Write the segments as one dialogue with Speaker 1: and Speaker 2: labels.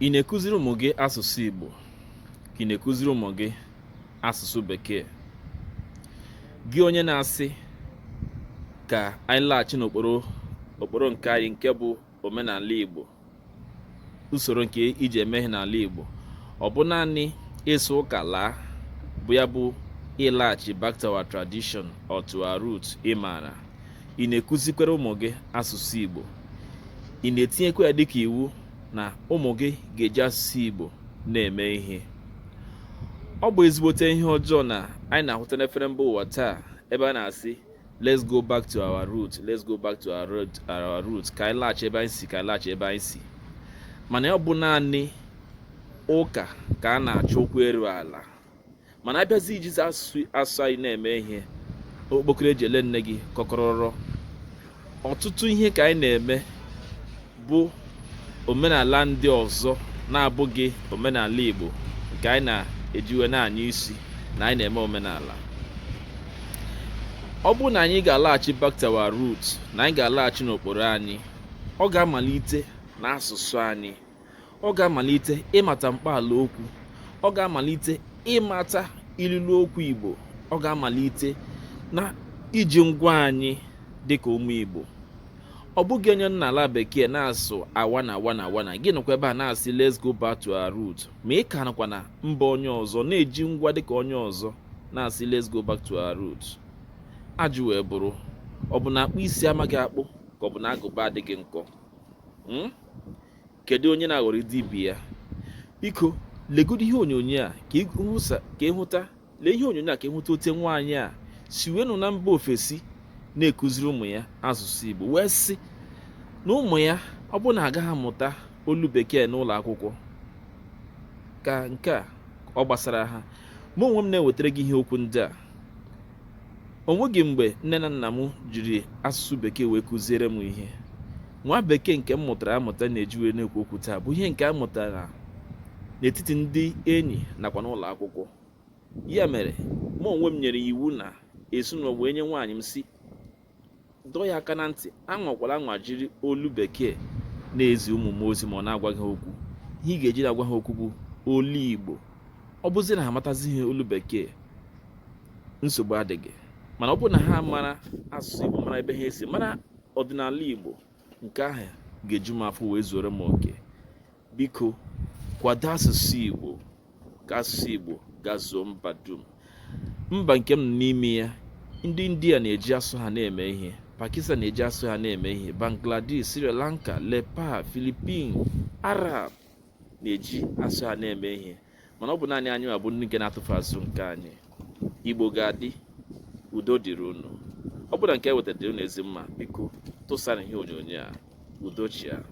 Speaker 1: Ị na-ekuziri ụmụ gị asụsụ Igbo ka ị na-ekuziri ụmụ gị asụsụ Bekee? Gị onye na-asị ka anyị laghachi n'okporo okporo nke anyị nke bụ omenala Igbo, usoro nke iji eme ihe n'ala Igbo, ọ bụ naanị ịsụ ụka laa bụ ya bụ ịlaghachi back to our tradition or to our roots. Ị maara ị na-ekuzikwere ụmụ gị asụsụ Igbo? Ị na-etinyekwa ya dịka iwu na ụmụ gị ga-eji asụsụ Igbo na-eme ihe? Ọ bụ ezigbote ihe ọjọọ na anyị na-ahụta n'efere mba ụwa taa ebe a na-asị, "Let's go back to our roots, let's go back to our roots," ka anyị laghachi ebe anyị si, ka anyị laghachi ebe anyị si. Mana ọ bụ naanị ụka ka a na-achọ okwu eru ala, mana abịazi ijizi asụsụ anyị na-eme ihe, okpokoro eji ele nne gị kọkọrọrọ. Ọtụtụ ihe ka anyị na-eme bụ omenala ndị ọzọ na-abụghị omenala Igbo nke anyị na-ejiwe na-anya isi na anyị na-eme omenala. Ọ bụrụ na anyị ga-alaghachi back to our roots, na anyị ga-alaghachi n'okporo anyị, ọ ga-amalite n'asụsụ anyị, ọ ga-amalite ịmata mkpaala okwu, ọ ga-amalite ịmata ilulu okwu Igbo, ọ ga-amalite na iji ngwa anyị dịka ụmụ Igbo. Ọ bụghị onye nna ala Bekee na-asụ awa na awa na awa na gị nọkwa ebe a na-asị, "Let's go back to our roots," ma ị ka nọkwa na mba onye ọzọ na-eji ngwa dịka onye ọzọ na-asị, "Let's go back to our roots." Ajụ wee bụrụ, ọ bụ na akpụ isi amaghị akpụ, ka ọ bụ na agụba adịghị nkọ? Kedu onye na-aghọrọ dibịa ya? Biko legodo ihe onyonyo a ka ịhụta. Lee ihe onyonyo a ka ịhụta ote nwaanyị a si wee nọ na mba ofesi na-ekuziri ụmụ ya asụsụ Igbo, wee sị na ụmụ ya, ọ bụrụ na agaghị amụta olu Bekee n'ụlọ akwụkwọ, ka nke a ọ gbasara ha. Mụ onwe m na-ewetara gị ihe okwu ndị a. O nweghị mgbe nne na nna m jiri asụsụ Bekee wee kụziere m ihe. Nwa Bekee nke m mụtara amụta na-eji wee na-ekwu okwu taa bụ ihe nke a mụtara n'etiti ndị enyi nakwa n'ụlọ akwụkwọ. Ya mere mụ onwe m nyere iwu na ezinụlọ wee nye nwaanyị m, si dọọ ya aka na ntị, anwakwala anwa jiri olu Bekee na-ezi ụmụ m ozi ma ọ na-agwa ha okwu. Ihe ị ga-eji na-agwa ha okwu bụ olu Igbo. Ọ bụzi na ha amatazighị olu Bekee, nsogbu adịghị, mana ọ bụrụ na ha mara asụsụ Igbo, mara ebe ha esi, mara ọdịnala Igbo, nke ahụ ga-eju m afọ wee zuoro m oke. Biko kwado asụsụ Igbo ka asụsụ Igbo gazuo mba dum. Mba nke m n'ime ya, ndị India na-eji asụ ha na-eme ihe, Pakistan na-eji asụ ha na-eme ihe, Bangladesh, Sri Lanka, Nepal, Philippines, Arab na-eji asụ ha na-eme ihe, mana ọ bụ naanị anyị bụ ndị nke na-atụfu asụ nke anyị. Igbo ga-adị. Udo dịrị unu. Ọ bụrụ na nke wetara unu ezi mma, biko tụsara ihe onyonyo a. Udo chia.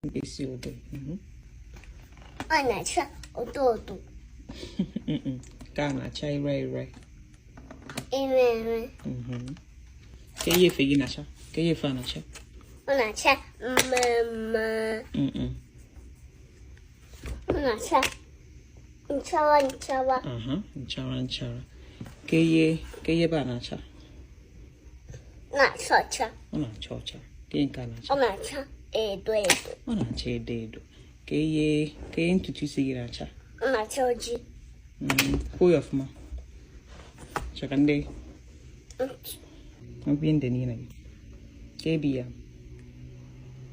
Speaker 2: Mkpịsị odee.
Speaker 3: Ọ na-acha odo odo.
Speaker 2: Nke a na-acha ire ire.
Speaker 3: Ire ire.
Speaker 2: Ka ihe efe gị na-acha? Ka ihe efe a na-acha?
Speaker 3: Ọ na-acha mmemme. Ọ na-acha nchara nchara.
Speaker 2: Aha, nchara nchara. Ka ihe ebe a na-acha?
Speaker 3: Na-acha ọcha.
Speaker 2: Ọ na-acha ọcha. Ka ihe nke a na-acha?
Speaker 3: Ọ na-acha edo edo.
Speaker 2: Ọ na-acha edo edo. Ka ihe ntutu isi gị na-acha?
Speaker 3: Ọ na-acha ojii.
Speaker 2: Kwuo ya ọfụma. Chọka ndị mkpi ndị niile gị. Ka ebi ya?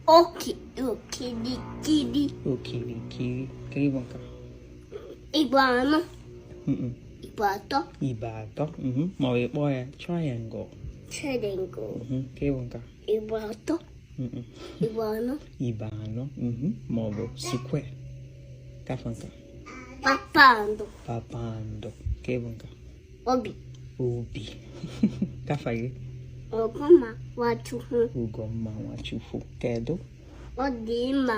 Speaker 3: Oki okirikiri.
Speaker 2: Okirikiri. Ka ịbụ nka?
Speaker 3: Igbo anọ.
Speaker 2: Mm-mm.
Speaker 3: Igbo atọ.
Speaker 2: Ibe atọ. Ma ọ bụ ịkpọ ya triangle.
Speaker 3: Triangle.
Speaker 2: Ka ịbụ nka?
Speaker 3: Igbo atọ. Igbo anọ.
Speaker 2: Ibe anọ. Ma ọ bụ square. Ka afọ nka?
Speaker 3: Kpakpando.
Speaker 2: Kpakpando. Ka ịbụ nka?
Speaker 3: Obi.
Speaker 2: Obi. Kafa gị?
Speaker 3: Ọgụma Nwachukwu.
Speaker 2: Ugomma Nwachukwu. Kedu?
Speaker 3: Ọ dị mma.